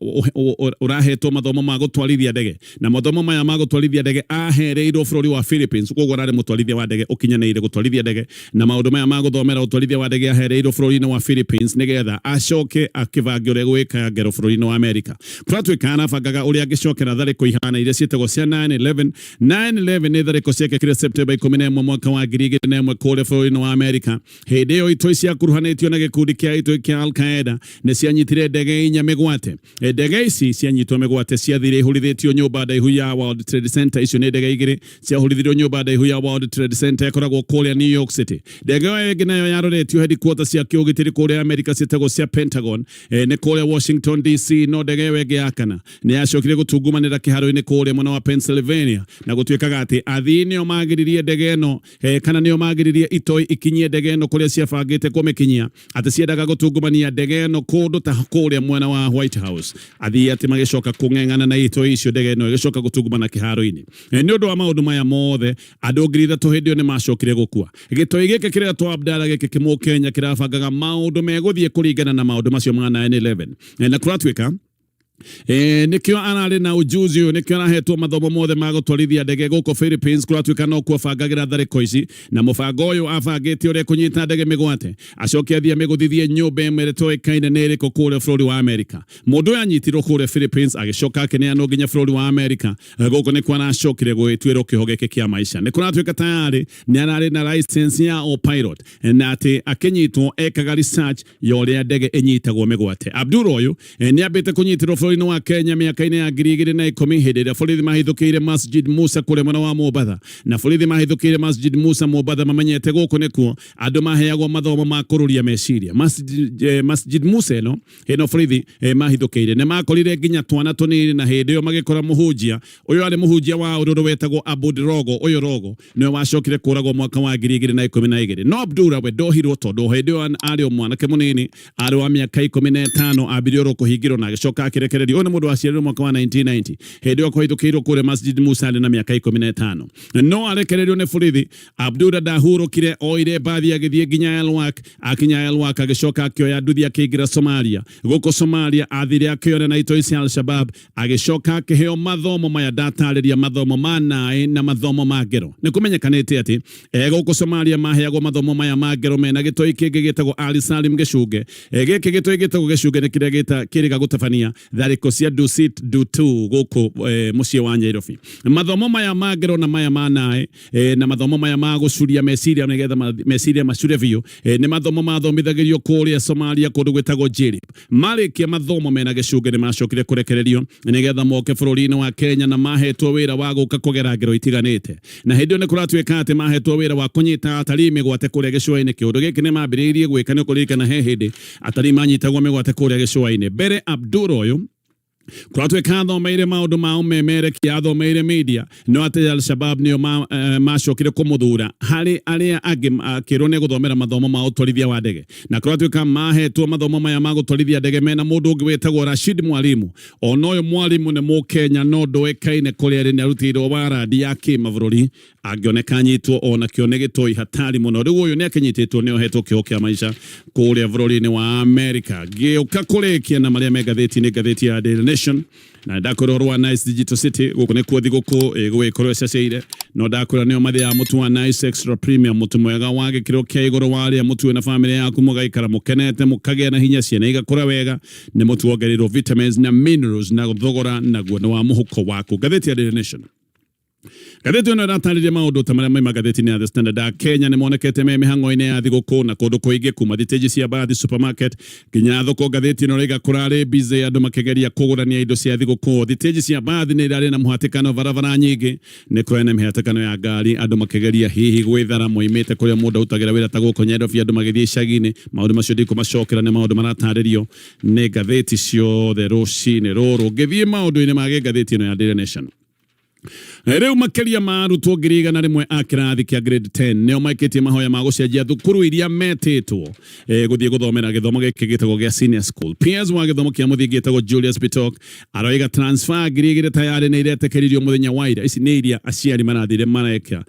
ũrahetwo mathomo ma gũtwarithia ndege, na mathomo maya ma gũtwarithia ndege ahereirwo bũrũri wa Philippines. Koguo ararĩ mũtwarithia wa ndege ũkinyanĩire gũtwarithia ndege, na maũndũ maya ma gũthomera ũtwarithia wa ndege ahereirwo bũrũri-inĩ wa Philippines nĩgetha acoke akĩbange ũrĩa gwĩka ngero bũrũri-inĩ wa Amerika. Kũratuĩka arabangaga ũrĩa angĩcokera tharĩko ihana iria ciĩtagwo cia 9/11. 9/11 nĩ tharĩko ciekĩkire September 11 mwaka wa 2001 kũrĩa bũrũri-inĩ wa Amerika. Hĩndĩ ĩyo itoi ciakuruhanĩtio na gĩkundi kĩa itoi kĩa Al-Qaeda nĩ cianyitire ndege inya mĩgwate. Ndege ici cianyitwo mĩgwate ciathire ihũrithĩtio nyũmba ndaihu ya World Trade Center. Icio nĩ ndege igĩrĩ ciahũrithirio nyũmba ndaihu ya World Trade Center ĩkoragwo kũrĩa New York City. Ndege ĩyo ĩngĩ nayo yaroretio headquarters cia kĩũgitĩri kũrĩa Amerika ciĩtagwo cia Pentagon, nĩ kũrĩa Washington DC. No ndege ĩyo ĩngĩ ya kana nĩ yacokire gũtungumanĩra kĩharo-inĩ kũrĩa mwena wa Pennsylvania, na gũtuĩkaga atĩ athii nĩo magiririe ndege ĩno, kana nĩo magiririe itoi ikinyie ndege ĩno kũrĩa ciabangĩte kũmĩkinyia, atĩ ciendaga gũtungumania ndege ĩno kũndũ ta kũrĩa mwena wa White House. Athii atĩ magĩcoka kũng'eng'ana na itoi icio, ndege ĩno ĩgĩcoka gũtungumana kĩharo-inĩ. Nĩ ũndũ wa maũndũ maya mothe, andũ 3,000 hĩndĩ ĩyo nĩ macokire gũkua. Gĩtoi gĩkĩ kĩretwo Abdalla gĩkĩ kĩmũkenya kĩrabangaga maũndũ megũthiĩ kũringana na maũndũ macio ma 9/11, na kũratuĩka nĩkĩo ararĩ na ujuzi ũyũ, nĩkĩo arahetwo mathomo mothe ma gũtwarithia ndege gũkũ Philippines. Kũratuĩka no kuo abangagĩra tharĩko ici, na mũbango ũyũ abangĩte ũrĩa kũnyita ndege mĩgwate acoke athiĩ amĩgũthithie nyũmba ĩmwe ĩrĩa ĩtoĩkaine nĩ ĩrĩkũ kũrĩa bũrũri wa Amerika. Mũndũ ũyũ anyitirwo kũrĩa Philippines agĩcoka akĩneanwo nginya bũrũri wa Amerika. Gũkũ nĩkuo aracokire gũgĩtuĩrwo kĩoho gĩkĩ kĩa maica. Nĩ kũratuĩka tayarĩ nĩ ararĩ na license ya o pilot, na atĩ akĩnyitwo ekaga research ya ũrĩa ndege ĩnyitagwo mĩgwate. Abdul ũyũ nĩ ambĩte kũnyitĩrwo bũrũri-inĩ wa Kenya mĩaka-inĩ ya 2010 hĩndĩ ĩrĩa borithi mahithũkĩire Masjid Musa kũrĩa mwena wa Mombatha. Na borithi mahithũkĩire Masjid Musa Mombatha mamenyete gũkũ nĩkuo andũ maheagwo mathomo ma kũrũria meciria. Masjid Musa ĩno borithi mahithũkĩire nĩ makorire nginya twana tũnini, na hĩndĩ ĩyo magĩkora mũhunjia ũyũ arĩ mũhunjia wa ũrũrũ wetagwo Abud Rogo. Ũyũ Rogo nĩwe wacokire kũragwo mwaka wa 2012. No Abdullah we ndohirwo tondũ hĩndĩ ĩyo arĩ o mwanake mũnini, arĩ wa mĩaka 15, ambire oro kũhingĩrwo na agĩcoka akĩrekererio. kũrekererio. Ũyũ nĩ mũndũ waciarirwo mwaka wa 1990 hĩndĩ ĩyo kũhithũkĩirwo kũrĩa Masjid Musa arĩ na mĩaka 15, no arekererio nĩ borithi. Abdura ndahurũkire, oire mbathi agĩthiĩ nginya Elwak. Akinya Elwak agĩcoka akĩoya nduthi akĩingĩra Somalia. Gũkũ Somalia athire akĩona na itoi cia Al-Shabab, agĩcoka akĩheo mathomo maya ndatarĩria, mathomo ma naĩ na mathomo ma ngero. Nĩ kũmenyekanĩte atĩ gũkũ Somalia maheagwo mathomo maya ma ngero mena gĩtoi kĩngĩ gĩtagwo Ali Salim Gĩcunge. Gĩkĩ gĩtoi gĩtagwo Gĩcunge nĩ kĩrĩa kĩrĩga gũtabania tharĩko cia Dusit Du2 gũkũ mũciĩ wa Nairobi. Mathomo maya ma ngero na maya ma naĩ na mathomo maya ma gũcuria meciria nĩgetha meciria macure biũ, nĩ mathomo mathomithagĩrio kũrĩa Somalia kũndũ gwĩtagwo Jilib. Marĩkia mathomo mena Gĩcunge nĩ macokire kũrekererio nĩgetha moke bũrũri-inĩ wa Kenya, na mahetwo wĩra wa gũka kũgera ngero itiganĩte. Na hĩndĩ ĩyo nĩ kũratuĩka atĩ mahetwo wĩra wa kũnyita atarii mĩgwate kũrĩa gĩcũa-inĩ. Kĩũndũ gĩkĩ nĩ mambĩrĩirie gwĩka nĩ ũkũririkana he hĩndĩ atarii manyitagwo mĩgwate kũrĩa gĩcũa-inĩ. Mbere Abdul ũyũ kũratuĩka athomeire maũndũ ma ũmemerekia, athomeire media, no atĩ Al-Shabab nĩo macokire kũmũthura harĩ arĩa angĩ, akĩrwo nĩ gũthomera mathomo ma ũtwarithia wa ndege. Na kũratuĩka mahetwo mathomo maya ma gũtwarithia ndege mena mũndũ ũngĩ wĩtagwo Rashid Mwalimu. Ona ũyũ Mwalimu nĩ Mũkenya no ndũĩkaine kũrĩa arĩ, nĩ arutĩirwo warandi ya kĩmabũrũri angĩoneka anyitwo onakĩo nĩ gĩtoi hatari mũno. Rĩu ũyũ nĩ akĩnyitĩtwo, nĩ ohetwo kĩoho kĩa maica kũrĩa bũrũri-inĩ wa Amerika. Ngĩũka kũrĩkia na marĩa me ngathĩti-inĩ, ngathĩti ya Daily Nation, na ndakwĩra ũhoro wa Nice Digital City. Gũkũ nĩkuo thigũkũ ĩgũgĩkorwo ĩcaceire, no ndakwĩra nĩo mathĩaga mũtu wa Nice Extra Premium, mũtu mwega wa gĩkĩro kĩa igũrũ. Warĩa mũtu wĩna famĩlĩ yaku mũgaikara mũkenete, mũkagĩa na hinya, ciana igakũra wega. Nĩ mũtu wongereirwo vitamins na minerals, na thogora naguo nĩ wa mũhuko waku. Ngathĩti ya Daily Nation, ngathĩti ĩno ĩratarĩria maũndũ ta marĩa maima ngathĩti-inĩ ya The Standard. A Kenya nĩ monekete me mĩhang'o-inĩ ya thigũkũ na kũndũ kũingĩ, kuma thitĩnji cia mbathi, supermarket nginya thoko. Ngathĩti ĩno ĩraiga kũrarĩ busy, andũ makĩgeria kũgũrania indo cia thigũkũ. Thitĩnji cia mbathi nĩ irarĩ na mũhatĩkano, barabara nyingĩ nĩ kũrĩ na mĩhatĩkano ya ngari, andũ makĩgeria hihi gwĩthara moimĩte kũrĩa mũndũ arutagĩra wĩra ta gũkũ Nairobi, andũ magĩthiĩ icagi-inĩ. Maũndũ macio ndikũmacokera, nĩ maũndũ maratarĩrio nĩ ngathĩti ciothe rũcinĩ rũrũ. Ngĩthiĩ maũndũ-inĩ ma ngathĩti ĩno ya Daily Nation, rĩu makĩria ma arutwo 100,000 a kĩrathi kĩa grade 10 nĩo maikĩtie mahoya ma gũcenjia thukuru iria metĩtwo gũthiĩ gũthomera gĩthomo gĩkĩ gĩtagwo gĩa senior school. PS wa gĩthomo kĩa mũthingi ĩtagwo Julius Bitok aroiga transfer 2000 tayarĩ nĩ iretĩkĩririo mũthenya wa ira. Ici nĩ iria aciari marathire mareka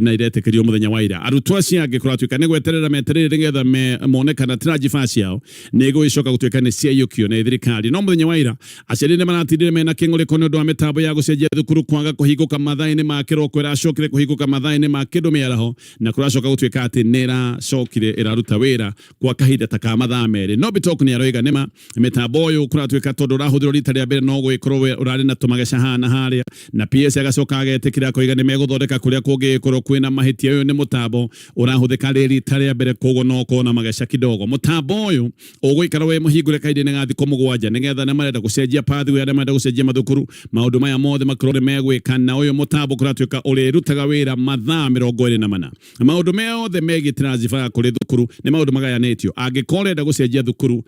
na iretĩkĩrio mũthenya wa ira. Arutwo acio angĩ kũratuĩka nĩ gweterera metereire nĩgetha mone kana transfer ciao nĩ igũgĩcoka gũtuĩka nĩ ciaiyũkio nĩ thirikari. No mũthenya wa ira aciari nĩ maratindire mena kĩng'ũrĩko nĩ ũndũ wa mĩtambo ya gũcenjia thukuru kwaga kũhingũka mathaa-inĩ ma kĩroko. Ĩracokire kũhingũka mathaa-inĩ ma kĩndũ mĩaraho, na kũracoka gũtuĩka atĩ nĩ ĩracokire ĩraruta wĩra kwa kahinda ta ka mathaa 2. No Bitok nĩ aroiga nĩma mĩtambo ũyũ kũratuĩka tondũ ũrahũthĩrwo rita rĩa mbere no gũgĩkorwo ũrarĩ na tũmageca haha na harĩa. Na PS agacoka agetĩkĩra akoiga nĩ megũthondeka kũrĩa kũngĩgĩkorwo kwĩna mahĩtia. Ũyũ nĩ mũtambo ũrahũthĩka rĩ rita rĩa mbere, koguo no ũkorwo na mageca kidogo. Mũtambo ũyũ ũgũikara wĩ mũhingũre kahinda-inĩ ga thikũ 7 nĩgetha arĩa marenda gũcenjia pathway, arĩa marenda gũcenjia mathukuru, maũndũ maya mothe makorwo nĩ megwĩka. Na ũyũ mũtambo kũratuĩka ũrĩrutaga wĩra mathaa 24. Maũndũ mothe megiĩ transfer kũrĩ thukuru nĩ maũndũ magayanĩtio. Angĩkorwo ũrenda gũcenjia thukuru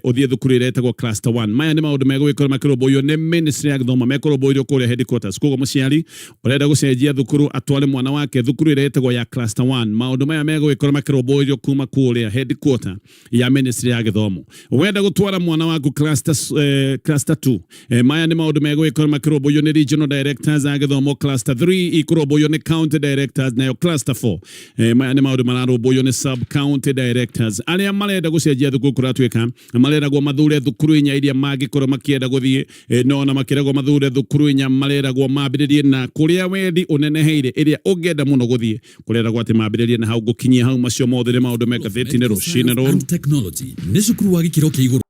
ũthiĩ thukuru ĩrĩa ĩtagwo cluster 1, maya nĩ maũndũ megũgĩkorwo makĩrũmbũiyo nĩ ministry ya gĩthomo, mekũrũmbũirio kũrĩa headquarters. Koguo mũciari ũrenda gũcenjia thukuru atware mwana wake thukuru ĩrĩa ĩtagwo ya cluster 1, maũndũ maya megũgĩkorwo makĩrũmbũirio kuma kũrĩa headquarter ya ministry ya gĩthomo. Wenda gũtwara mwana waku cluster 2, maya nĩ maũndũ megũgĩkorwo makĩrũmbũiyo nĩ regional directors a gĩthomo. Cluster 3 ikũrũmbũiyo nĩ county directors, nayo cluster 4, maya nĩ maũndũ mararũmbũiyo nĩ sub county directors. Arĩa marenda gũcenjia thukuru kũratuĩka mareragwo mathure thukuru inya iria mangĩkorwo makĩenda gũthiĩ, no na makĩragwo mathure thukuru inya, mareragwo mambĩrĩrie na kũrĩa wendi ũneneheire, ĩrĩa ũngĩenda mũno gũthiĩ, kũreragwo atĩ mambĩrĩrie na hau. Ngũkinyia hau, macio mothe nĩ maũndũ me ngathĩti-inĩ rũcinĩ rũrũ. And Technology nĩ cukuru wa gĩkĩro kĩa igũrũ.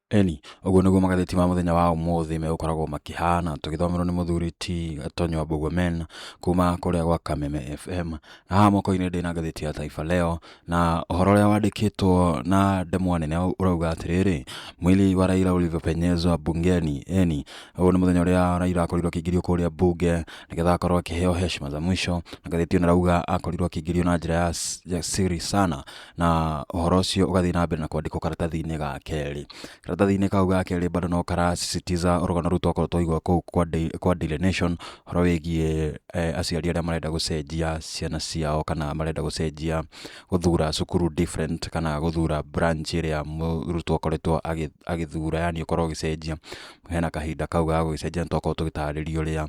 Eni ũguo nĩguo magathĩti ma mũthenya wa ũmũthĩ megũkoragwo makĩhana, tũgĩthomerwo nĩ mũthuri ti Gatonyo wa Mbũgua kuma kũrĩa gwa Kameme FM. Na haha moko-inĩ ndĩna ngathĩti ya Taifa Leo, na ũhoro ũrĩa wandĩkĩtwo na ndemwa nene ũrauga atĩrĩrĩ, "Mwili wa Raila ulivyopenyezwa bungeni." Eni ũyũ nĩ mũthenya ũrĩa Raila akorirwo akĩingĩrio kũrĩa bunge nĩgetha akorwo akĩheo heshima za mwisho. Na ngathĩti ĩno ĩrauga akorirwo akĩingĩrio na njĩra ya siri sana, na ũhoro ũcio ũgathiĩ na mbere na kwandĩkwo karatathi-inĩ ga kerĩ. Karatathi Karatathi-inĩ kau ga kerĩ bado no karasisitiza rũgano rũu twakorwo twaigua kũu kwa Daily Nation ũhoro wĩgiĩ aciari arĩa marenda gũcenjia ciana ciao kana marenda gũcenjia gũthura cukuru different kana gũthura branch ĩrĩa mũrutwo akoretwo agĩthura, yani ũkorwo ũgĩcenjia. Hena kahinda kau ga gũgĩcenjia, nĩ twakorwo tũgĩtarĩria ũrĩa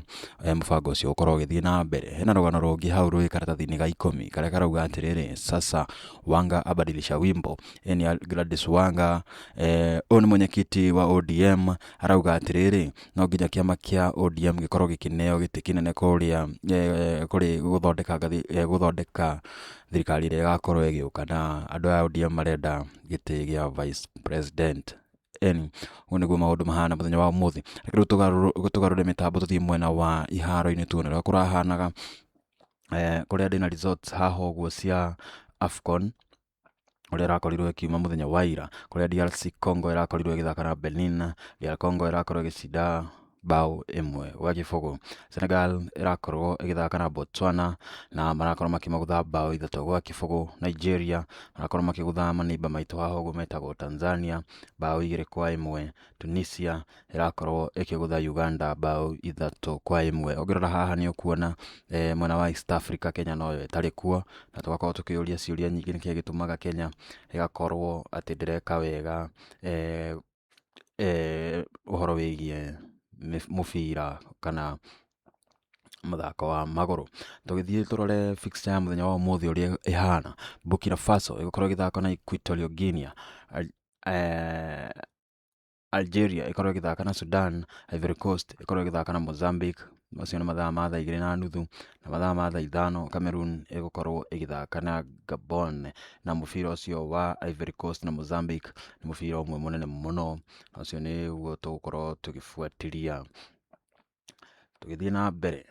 mũbango ũcio ũkorwo ũgĩthiĩ na mbere. Hena rũgano rũngĩ hau rwĩ karatathi-inĩ ga 10 karĩa karauga atĩrĩrĩ, sasa Wanga abadilisha wimbo. Ĩĩ nĩ Gladys Wanga, ũyũ nĩ mwenyekiti wa ODM, arauga atĩrĩrĩ, no nginya kĩama kĩa ODM gĩkorwo gĩkĩneo gĩtĩ kĩnene kũrĩa kũrĩ gũthondeka gũthondeka thirikari ĩrĩa ĩgakorwo ĩgĩũka, na andũ aya a ODM marenda gĩtĩ gĩa vice president. Eni ũguo nĩguo maũndũ mahana mũthenya wa ũmũthĩ. Reke rĩu tũgarũre mĩtambo tũthiĩ mwena wa iharo-inĩ tuone ũrĩa kũrahanaga, kũrĩa ndĩna results haha ũguo cia AFCON ũrĩa ĩrakorirwo ĩkiuma mũthenya wa ira, kũrĩa DRC Congo ĩrakorirwo ĩgĩthaka na Benin. DR Congo ĩrakorwo ĩgĩcinda bao 1-0. Senegal ĩrakorwo ĩgĩthaka na Botswana na marakorwo makĩmagũtha bao 3-0. Nigeria marakorwo makĩgũtha maneighbour maitũ haha ũguo metagwo Tanzania bao 2-1. Tunisia ĩrakorwo ĩkĩgũtha Uganda bao 3-1. Ũngĩrora haha nĩ ũkuona mwena wa East Africa Kenya noyo ĩtarĩ kuo, na tũgakorwo tũkĩũria ciũria nyingĩ nĩkĩĩ gĩtũmaga Kenya ĩgakorwo atĩ ndĩreka wega ũhoro wĩgiĩ mũbira kana mũthako wa magũrũ. Tũgĩthiĩ tũrore fixture ya mũthenya wa ũmũthĩ ũrĩa ĩhana. Burkina Faso ĩgũkorwo ĩgĩthaka na Equatorial Guinea. Algeria ĩkorwo ĩgĩthaka na Sudan. Ivory Coast ĩkorwo ĩgĩthaka na Mozambique. Macio nĩ mathaa ma thaa 2:30, na mathaa ma thaa 5 Cameroon ĩgũkorwo ĩgĩthaka na Gabon. Na mũbira ũcio wa Ivory Coast na Mozambique nĩ mũbira ũmwe mũnene mũno, na ũcio nĩguo tũgũkorwo tũgĩbuatĩria. Tũgĩthiĩ na mbere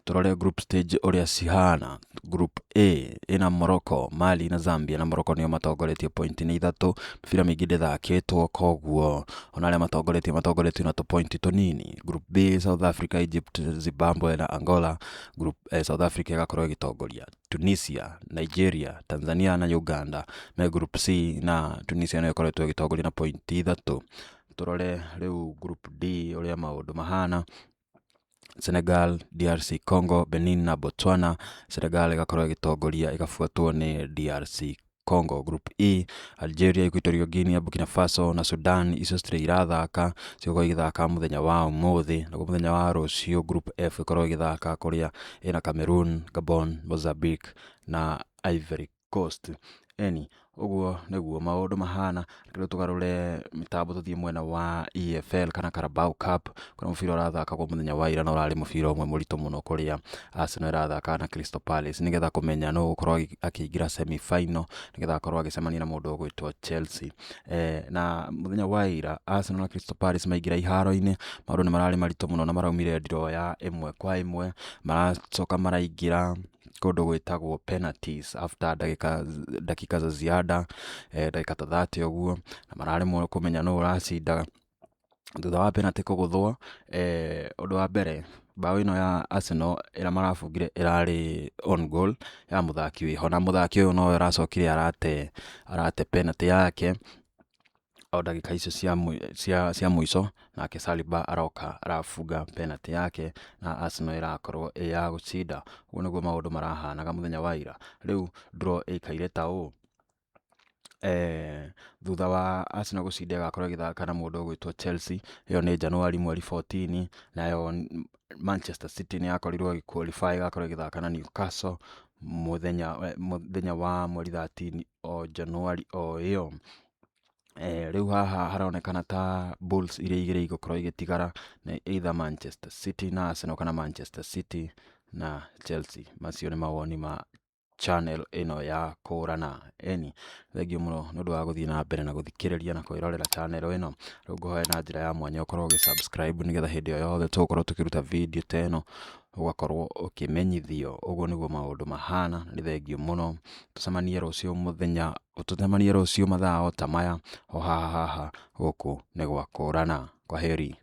tũrore group stage ũrĩa cihana. Group A ĩna Morocco, Mali na Zambia, na Morocco nĩo matongoretie point-inĩ ithatũ. Mĩbira mĩingĩ ndĩthakĩtwo, koguo ona arĩa matongoretie matongoretio na tũpointi tũnini. Group B, South Africa, Egypt, Zimbabwe na Angola. Group South Africa ĩgakorwo ĩgĩtongoria. Tunisia, Nigeria, Tanzania na Uganda me group C, na Tunisia nĩyo ĩkoretwo ĩgĩtongoria na pointi ithatũ. Tũrore rĩu group D ũrĩa maũndũ mahana. Senegal, DRC Congo, Benin na Botswana. Senegal ĩgakorwo ĩgĩtongoria ĩgabuatwo nĩ DRC Congo. Group E, Algeria, Equatorial Guinea, Burkina Faso na Sudan, icio citirĩ irathaka, cigũkorwo igĩthaka mũthenya wa ũmũthĩ. Naguo mũthenya wa rũciũ Group F ĩkorwo ĩgĩthaka kũrĩa ĩna Cameroon, Gabon, Mozambique na Ivory Coast. Eni ũguo nĩguo maũndũ mahana. Reke rĩu tũgarũre mĩtambo tũthiĩ mwena wa EFL kana Carabao Cup, kũrĩa mũbira ũrathakagwo mũthenya wa ira na ũrarĩ mũbira ũmwe mũritũ mũno, kũrĩa Arsenal ĩrathakaga na Crystal Palace nĩgetha kũmenya nũ ũgũkorwo akĩingĩra semi final nĩgetha akorwo agĩcemania na mũndũ ũgwĩtwo Chelsea. Na mũthenya wa ira Arsenal na Crystal Palace maingĩra iharo-inĩ, maũndũ nĩ mararĩ maritũ mũno na maraumire draw ya 1-1. Maracoka maraingĩra kũndũ gwĩtagwo penalties after ndagĩka za ziada, ndagĩka ta 30 ũguo, na mararemwo kũmenya nũ ũracinda. Thutha wa penalty kũgũthwo, ũndũ wa mbere bao ĩno ya Arsenal ĩrĩa marabungire ĩrarĩ on goal ya mũthaki wĩho, na mũthaki ũyũ nowe ũracokire arate penalty yake o ndagĩka icio cia mũico, nake Saliba aroka arabunga penalty yake na Arsenal ĩrakorwo ĩ ya gũcinda. Ũguo nĩguo maũndũ marahanaga mũthenya wa ira. Rĩu draw ĩikaire ta ũũ, thutha wa Arsenal gũcinda ĩgakorwo ĩgĩthaka na mũndũ ũgwĩtwo Chelsea, ĩyo nĩ January mweri 14. Nayo Manchester City nĩ yakorirwo ĩgĩ qualify, ĩgakorwo ĩgĩthaka na Newcastle mũthenya wa mweri 13 o January o ĩyo. Rĩu haha haronekana ta Bulls iria igĩrĩ igũkorwo igĩtigara nĩ either Manchester City na Arsenal kana Manchester City na Chelsea. Macio nĩ mawoni ma channel ĩno ya Kũrana. Eni thengiũ mũno nĩ ũndũ wa gũthiĩ na mbere na gũthikĩrĩria na kwĩrorera channel ĩno. Rĩu ngũhoe na njĩra ya mwanya ũkorwo ũgĩ subscribe nĩgetha hĩndĩ o yothe tũgũkorwo tũkĩruta video ta ĩno ũgakorwo ũkĩmenyithio. Ũguo nĩguo maũndũ mahana. Nĩ thengiũ mũno, tũcemanie rũciũ mũthenya, tũcemanie rũciũ mathaa o ta maya o haha haha gũkũ nĩ gwa Kũrana. Kwaheri.